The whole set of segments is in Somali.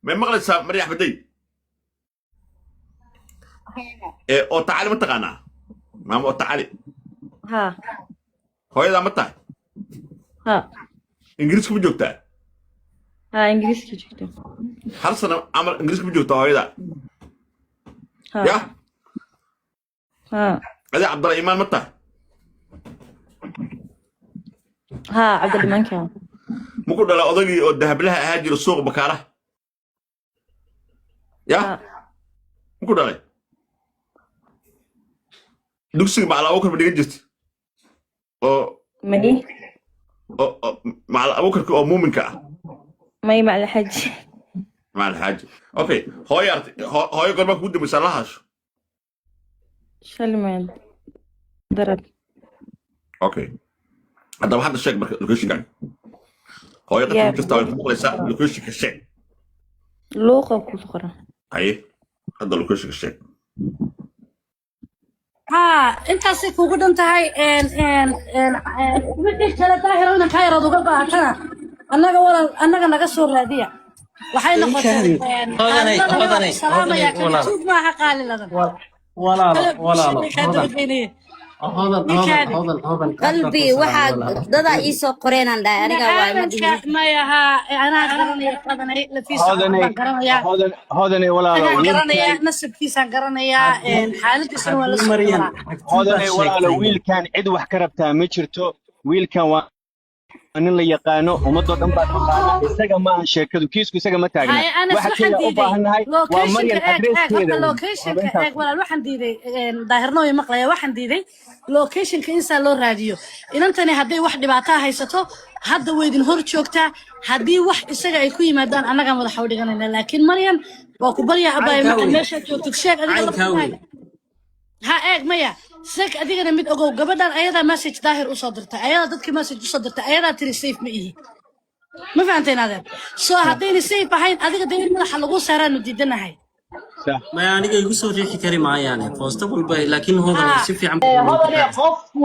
May maqlaysaa, Marya Axmedey? Ee oo tacali ma taqaanaa, maama oo tacali? Ha. Hooyadaa ma tahay? Ha. Ingiriiska ma joogtaa? Ha, Ingiriiska joogta. Hal sano camal Ingiriiska ma joogtaa hooyadaa? Ha. Ya? Ha. Adi Cabdalla Iimaan ma tahay? Ha, Cabdilimaanka. Muku dhala odagii oo dahablaha ahaa jira suuq Bakaaraha ya? Ha. Muku dhalay dugsiga Macala Abuukar ma dhigan jirta oo May. oo Macala Abuukarka oo muuminka ah? May, Macala Xaaji. Macala Xaaji, okay. Hooyo artay, hooyo goormaa kugu dambaysaa la hasho? Shalmad darad. Okay, haddaba hadda sheeg marka locationkaaga. Hooyo qadka ku jirtaa, way ku maqlaysaa. Locationka sheeg. Luuqa ku qoran. Haye, hadda locationka sheeg. Haa, intaasay kuugu dhan tahay. Wixii kale, Daahiro, inaan kaa yaraad uga baahatana, annaga walaal, annaga naga soo raadiya. Waxay noqotay Hodanay, qaaliladan waa hodanay, ku salaamaya. hodanay, walaal. Tuug maaha qaaliladan. Walaalo, kale walaalo, bulshada kaa hodan, dabageynaya. Hodan, hodan. Ninkaadi. Hodan, hodan, aad baan Qalbi kuu waxaa salaamay, walaalo. Dadaa ii soo qoreenaan dhahay, aniga waay ma Aadanka dhihin. Maya, haa, anaa garanaya qadanay lafiisa. Hodanay. Baan garanayaa. Hodan, hodanay, walaalo. Anaa garanayaa. Wiilkan Nasabkiisaan garanayaa. Haddii Xaaladiisana waa la haddii socda, Maryan walaal. xagtii baad Hodanay, walaalo, sheegtay. Wiilkan cid wax ka rabtaa ma jirto. Wiilkan waa nin la yaqaano, ummadoo dhan baa taqaana. Isaga ma aha sheekadu, kiisku isaga ma taagna. Haye Anas, waxa waxaan keliya u diiday baahannahay waa locationka. Maryan Eeg, eeg horta. adreeskeeda un Locationka waaba eeg. intaas. Walaal, waxaan diiday, Daahirna way maqlaya, waxaan diiday locationka insaa loo raadiyo. Inantani hadday wax dhibaataa haysato, hadda way idin hor joogtaa. Haddii wax isaga ay ku yimaadaan, annagaa madaxa u dhiganayna. Laakiin Maryan, waa ku baryaa, abaayo. Caynkaa Macaan, wey. meeshaad joogtid sheeg adiga Caynkaa wey. laftigaaga. Ha, eeg, maya, seg adigana mid ogow: gabadhan ayadaa message Daahir usoo dirtay, ayadaa dadka message usoo dirtay, ayadaa tiri "safe ma ihi". Ma fahanteen, adeer? Soo haddayna safe ahayn, adiga dee in madaxa lagu saaraanu diidanahay. Sax. Maya, aniga igu soo riixi kari maayaane foosta walba, laakiin hodan Ha. si fiican baa loo Hodane difaaca. Qofku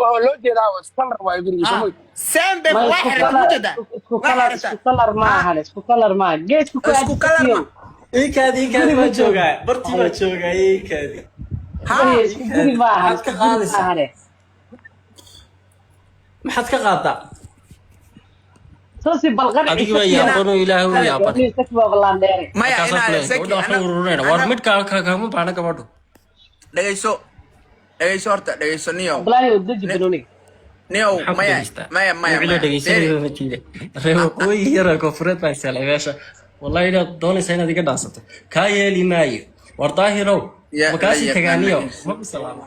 waa loo jeedaa, oo iskalar waayo gurigiisa. Ah, Moy sembe ma waa isku xirata kalar mujeda. Isku Waa kalar xirata. Isku kalar ma ahan, isku kalar ma ahan, geedku ku Isku kalar ma aadsiyo. Iikaadi, iikaadi. Guri Baa ma joogo. joogaa, bartii baa joogaa, iikaadi. Ha. Maya, isku guri ma ahan. Maxaad ka Isku guri ma qaadaysaa? ahane. Maxaad ka qaadaa? Soo si balqan. Adigii baa Ciise. yaaban oo Ilaahay u yaaban. Saki waa ballaandheere. Maya. Markaasaa Inaad kuleeyahay Saki gabadha waxba ana ururayna war ana midhkaa kagama baahna gabadhu. Dhegeyso, dhegeyso, horta dhegeyso, niyow. Abdullaahi oo deji banooniga. Niyow. Maxaan ku Maya. dhegeystaa? Maya, maya. Wicila Maya. dhegeysanaysa Feeri. ma jiide. Reer waqooyi yara koonfureed baa iselay meesha. Wallahi inaad doonaysaa inaad iga dhaansato, kaa yeeli maayo. War Daahirow, Ya ma la kaasii yaqaana tagaaniyo iyo ma bisalaama.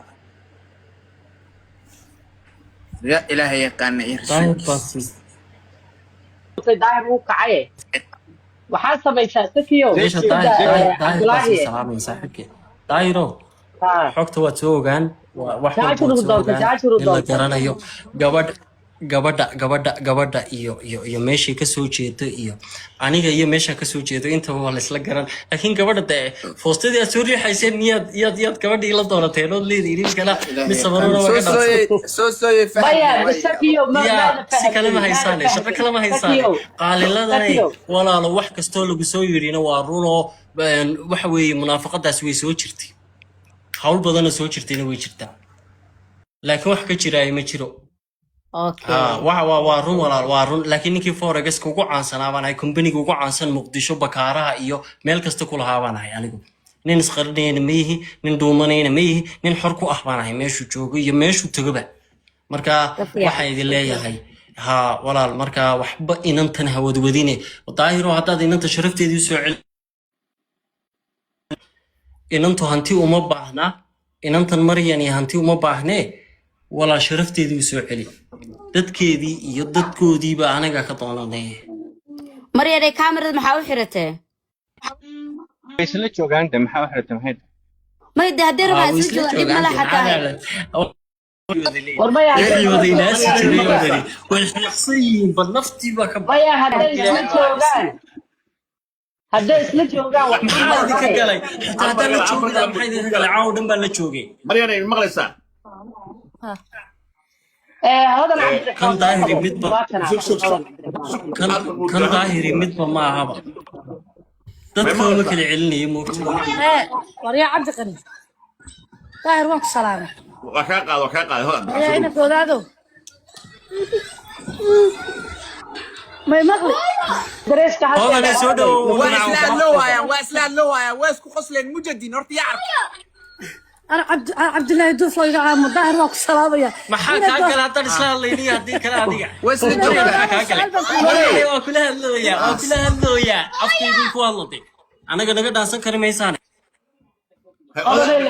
Ya Ilaahay yaqaana iyo Daahir baa rasuulkiisa. sii Daahir wuu kacaye, waxaa samaysaa, Sakiyo. Meesha Zeki. Daahir. Zeki. Daahir, Daahir baa sii Cabdulaahi. salaamaya saaxiibkee. Daahirow, Ha. xogta waad soo ogaan, wax walba waad Jaajiru soo doonta. ogaan. Jaajiru In la doonta. garanayo gabadh gabadha gabadha gabadha iyo meeshay kasoo jeedo iyo aniga iyo meesha kasoo jeedo, intaba waa laysla garan. Laakiin gabadha dee foostadii aad soo riixayseen, miyaad yaad gabadhii la doonateen ood leedihin kala Ilaahay mid yaqaana. sabarona waa Soo ka dhaansan. sooyey, soo sooyey. Maya. Fahmi way. Sakiyo, ma yaa maada si kale ma fahamtin, maada haysaane, shaqo fahamtin. kale ma haysaane. Sakiyo. Qaaliladanay. Sakiyo. Walaalo, wax kastoo lagu soo yidhina waa runoo. Waxa weeye, munaafaqadaas way soo jirtay, hawl badanoo soo jirtayna way jirtaa, laakiin wax ka jiraayo ma jiro. Okay. Ha, waxa waa run, walaal, waa run. Laakiin ninkii forex ugu caansanaa baan ahay, companyga ugu caansan Muqdisho, Bakaaraha iyo meel kasta ku lahaa baan ahay. Anigu nin isqarinayana ma yihi, nin dhuumanayana ma yihi, nin xor ku ah baan ahay meeshuu joogo iyo meeshuu tagoba. Marka Ka fiican. waxaan idin leeyahay, ha walaal, marka waxba inantan hawadwadine. Daahiro, haddaad inanta sharafteedii usoo cel, inantu hanti uma baahna. Inantan Maryan iyo hanti uma baahnee, walaal, sharafteedii usoo celi. Dadkeedii iyo dadkoodiiba anaga ka doonanay. Maryanay, kaamirada maxaa u xiratee? Way isla joogaan de, maxaa u xirtay, maxay tahay? May de, haddii Ah, rabaa way isla isla joogaan, dhib joogaan male de, xataa. maxaa War maya, wixii hadday wada inaasi jiray maya wadani way xiiqsan yihiin, bal naftii baa ka maya, hadday isla joogaan, hadday isla joogaan wax Maxaa ma idinka maqlay. galay? Xitaa haddaan la joogi lahaa, maxaa idinka galay? Caawa dhan baan la joogay. Maryanay, maqlaysaa? Ee Hodan Kan Cabdiraxmaan soo Daahiri qabo. midba Waa kana. Sug, sug, sug. Hodan Cabdiraxmaan. Kan kan Daahiri midba ma ahaba. Dadka ma kala celinayo, moogta. Ee, waryaa Cabdi Qani Daahir, waan ku salaamay. Waa kaa qaada, waa kaa qaada, Hodan. Waryaa ina goodaado, may maqli? Dareeska ha Hodane, soo dhowow. Waa isla hadlo waayaan, waa isla hadlo waayaan, waa isku qosleen mujadiin horta yaa arka. Ana Cabdi, ana Cabdilaahi Duuflo, iga caamo. Daahir, waan ku salaamaya. Maxaa Ina kaa goo kale haddaan isla hadlayniyo haddii kale adiga? Waa isla ina joogaan. Maxaa kaa kale? Su-aal baan ku Hodane, weydiiyey. waa kula hadlooyaa, waa kula hadlooyaa, afkaydin ku hadlatay, anaga naga dhaansan kari maysaane. Hodane,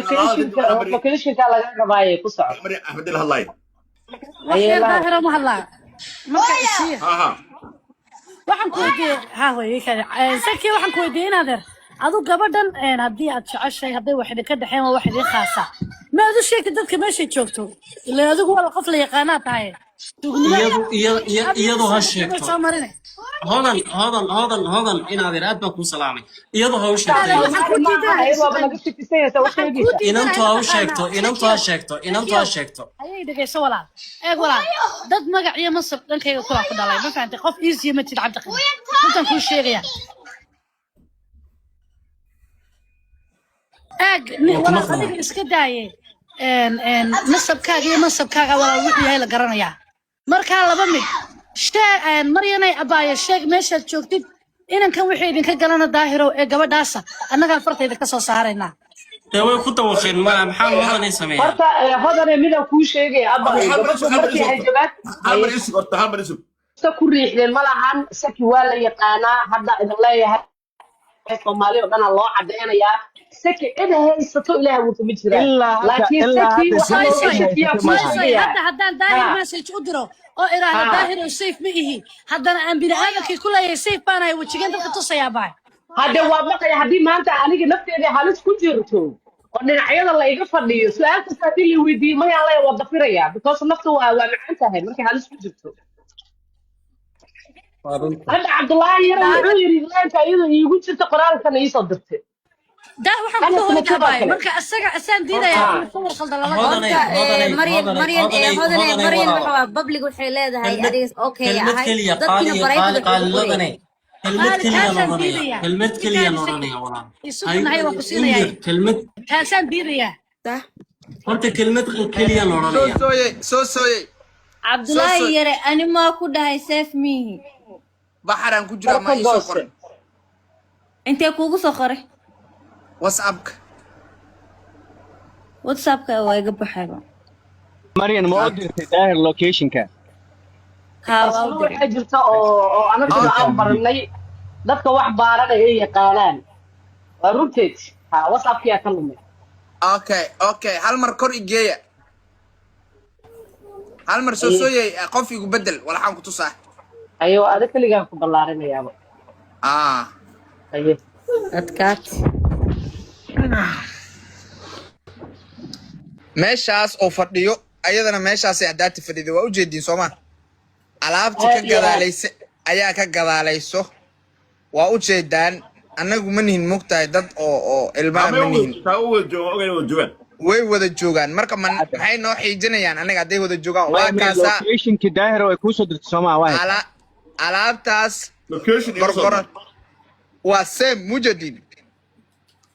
locationka laga rabaaye ku soco. Axmed la hadlaay. Wax Ayay yar lahayd. Daahir ma hadlaa marka isiiya. Ha ha. Waxaan ku weydiiyey, ha hooyey kale Saki, waxaan ku weydiiyey in adeer adu gabadhan haddii aad jeceshahay, hadday wax idinka dhexeen, waa wax idin khaasa, ma aad u sheegtay dadka meeshay joogto? Ilaa adigu waa qof la yaqaanaa tahay, tuugnimo Iyadu iyadu ha soo sheegto. marine. Hodan, Hodan, Hodan, Hodan, inaad aad baan kuu salaamay. Iyadu ha u sheegto. Daahir, waxaan ku diidaa, Waaba laga shakisan yahay, wax waxaan kuu sheegaysa. diidaa. Inantu ha u sheegto, inantu ha sheegto, inantu ha sheegto. Ayay dhegeyso walaal, eeg walaal, dad magac iyo masab dhankayga kulaa ku dhalay, ma fahantay? Qof easy ma tid, Cabdiqani, runtaan kuu sheegaya. Eeg Waa kuma walaal, qabo. Adiga iska daaye een nasabkaaga iyo mansabkaaga walaal wuxuu yahay la garanayaa. Markaa laba mid sheeg, Maryanay abaayo, sheeg meeshaad joogtid. Inankan wixii idinka galana, Daahirow, ee gabadhaasa annagaa fartayda ka soo saaraynaa. Dee way ku dawaqeen, ma maxaa Hodanay sameeyaan? Horta Hodane, midaan kuu sheegaya abba, Hal mar gabadhu isug, hal mar markii isug. hanjabaad Hal mar isug horta, hal mar isug. sa ku riixdeen ma lahan. Saki waa la yaqaanaa hadda idin leeyahay, Soomaali oo dhanaa loo cadaynayaa. Saki cid haysato Ilaah wuxuu ma jiraan, Ilaa hadda laakiin ilaa Saki hadda waxaa si looga cid shakiyaa haysato kuu ma lahan. Soy soy sheegayaa. Hadda haddaan Daahir Ha message u diro oo iraahdo ha "Daahir oo safe ma ihi," haddana aan bini aadamkii ku leeyahay safe baanahay, wejigeen dadka tusayaa baay? Hadde waa maqaya, haddii maanta aniga nafteeda halis ku jirto oo dhinacyada la iga fadhiyo, su-aal kasta haddii la weydiiyo mayaan leeya, waa dafiraya, because nafta waa macaan tahay markay halis ku jirto. Hadda Cabdullaahi Yare wuxuu yidhi laanka iyadoo iigu jirta qoraalkan iisoo dirtay. Daa waxaan ku Anasna hooyay sidoo baay kale. Marka asaga asaan diidayaa Ha inuu sawir khaldan lala galo. Hodanay, Horta Hodanay, Maryan, Hodanay, Maryan, Hodanay, Hodanay, Hodanay, Maryan, walaalo. waxa waa public, waxay leedahay Kelmad adiga okay kelmad ahay, keliya dadkiina qaali private qaali waxay qaali ku qorayaan. ladanay, kelmad Qaali, keliyaan taasaan odhanaya, diidayaa. kelmad keliyaan Ninkaan odhanaya walaal. isugu Hay nahay, waan ku in siinayaa. yar kelmad. Taasaan diidayaa. Sax. Horta kelmad keliyaan Soo odhanaya. sooyey, soo sooyey, soo Cabdulaahi sooy. Yare, ani maa ku dhahay safe miihi? Baxaraan ku jiraa, Kor ma ka iisoo goose. qoran. Intee kuugu soo qoray? WhatsAppka. WhatsAppka waa iga baxayba. Maryan, ma u dirtay Daahir locationka? Haa, waa u Farsamo diray. waxaa jirta oo anaguna aan baranay, dadka wax baarana ay yaqaanaan, waa runteed. Ha, WhatsAppkiyaa ka lumay. Okay, hal mar kor igeeya, hal mar soo Aye. sooyey, qof igu bedel, walaxaan ku tusaa. Ayo, ada keligaan ku ballaarinayaaba. Ah. Aye. Adkaat. Meeshaas oo fadhiyo, ayadana meeshaasay adaati fadhido, waa ujeediin sooma? Alaabta ka Aad iyo aad. gadaalaysa ayaa ka gadaalayso, waa ujeedaan. Annagu ma nihin, mogtahay, dad oo ilmaha ma nihin. Taa u wada joogaan, ogeyn wada joogaan. Way wada joogaan, marka ma maxay noo xiijinayaan annaga hadday wada joogaan? Waa Maya, kaasaa. Locationki Daahir way kuusoo dirtay soomaa? Waa haysaa. Alaabtaas Location iga soo gorgoran dir. waa same mujadin.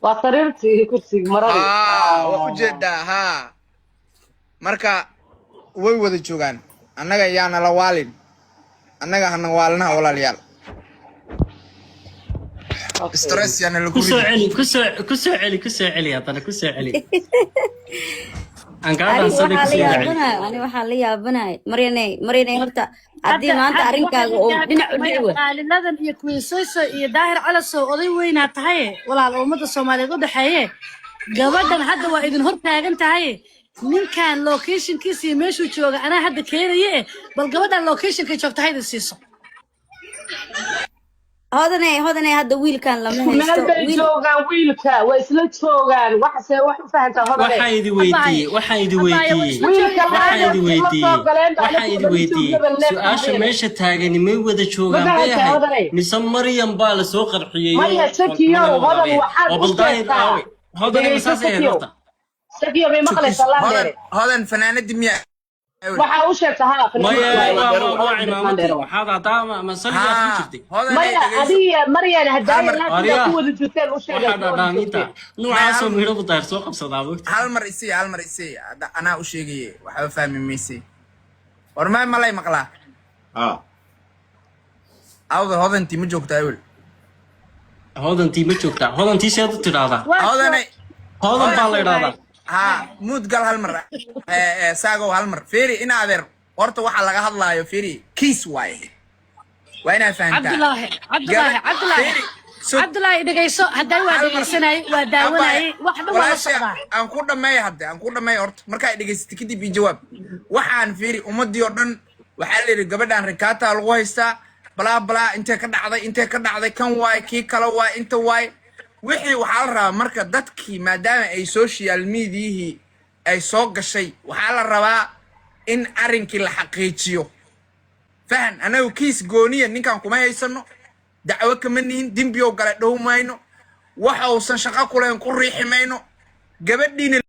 Waa sariirtii iyo kursigii maradii. Haa, waa ujeedaa. Haa, marka way wada joogaan. Annaga yaana la waalin, annaga hana waalinaha walaalayaal. Okay. Stress yaana lagu Ku soo ridin. celi, ku soo, ku soo celi, ku soo celi, haddana ku soo celi, aan kaa Ani dhaansaday, waxaa ku la soo celi. yaabanahay, ani waxaa la yaabanahay, Maryanay, Maryanay, horta haddii Hadda maanta hadda arrinkaaga waxaa uu la dhinac u maya dhici waay. Qaaliladan iyo Queen Soyso iyo Daahir Calasow, oday weynaa tahaye walaal, oo ummadda Soomaaliyeed u dhexeeye, gabadhan hadda waa idin hor taagan tahaye, ninkan locationkiisa iyo meeshuu jooga anaa hadda keenaye, eh bal gabadhan locationkay joogta ha idin siiso. Hodanay, Hodanay, hadda wiilkan lama Meel haysto bay wiil. joogaan wiilka, waa isla joogaan, waxse wax u fahantaa, Hodane. Waxaan idi weydiiyey, waxaan idi Abaaye, waa weydiiyey, isla Wiilka joogaan. waxaan laada idi isla soo weydiiyey, galeen ba waxaan anagu idi lama weydiiyey joognaba leef su-aasha Maryane. meesha taagani may wada Ma joogaan bay fahantaa, ahayd Hodanay? mise Maryam baa la soo qarxiyey oo Maya, ma Sakiyow, laga Hodan, waraabeen waxaad oo u bal Daahir sheegtaa. aawe? Hodane, Dhegeyso, masaasay ahayd Sakiyow. horta. Sakiyow, may maqlaysaa Hodan laandeere? Hodan, fanaanadii miya? Waxaa u sheegta haa, fanaanad Maya, waaye. waa Hodan waa waa Cabdiraxmaan cimaamadi. Dheere waaye. Maxaad haddaa ma saligaad ku Haa, jirtay? Hodanay, Maya, dhegeyso. adiga Maryan Hal haddaaya mar naagtidaa Aryaa. ku wada jirteen u sheegay, Waxaa ku wada dhadhaaminta joogteen. noocaasoo midho Daahir soo qabsadaa wogta. Hal mar isii, hal mar isii. Hadda anaa u sheegaye, waxba fahmi mayse. War may malay maqlaa? Ah. Awda Hodantii ma joogtaa awel? Hodantii ma joogtaa? Hodantii seed u tidhaahdaa? Waa Hodanay. Hodan baa la idhaahdaa. Haa, muud gal hal mar. Saagow, hal mar fiiri in adeer. Horta waxaa laga hadlaayo, fiiri, kiis waaye, waa inaa fahantaa. Cabdulaahi, Cabdulaahi, Cabdulaahi. Fiiri, so Cabdulaahi, dhegeyso. Hadday waa hal mar. dhegeysanayay, waa daawanayay, wax dhan waa la Walaasha, socdaa. aan ku dhammeeya hadde, aan ku dhammeeya horta. Markaa dhegeysatay kadib ii jawaab. Waxaan fiiri, ummadii oo dhan waxaa la yidhi gabadhan rikaata lagu haystaa, balaa balaa, intee ka dhacday, intee ka dhacday, kan waay, kii kale waay, inta waay. Wixii waxaa la rabaa marka dadkii, maadaama ay social mediahii ay soo gashay, waxaa la rabaa in arrinkii la xaqiijiyo. Fahan, anagu kiis gooniya ninkan kuma haysano, dacwo kama nihin, dembiyow gale dhow mayno, waxa uusan shaqo kulayn ku riixi mayno gabadhiina.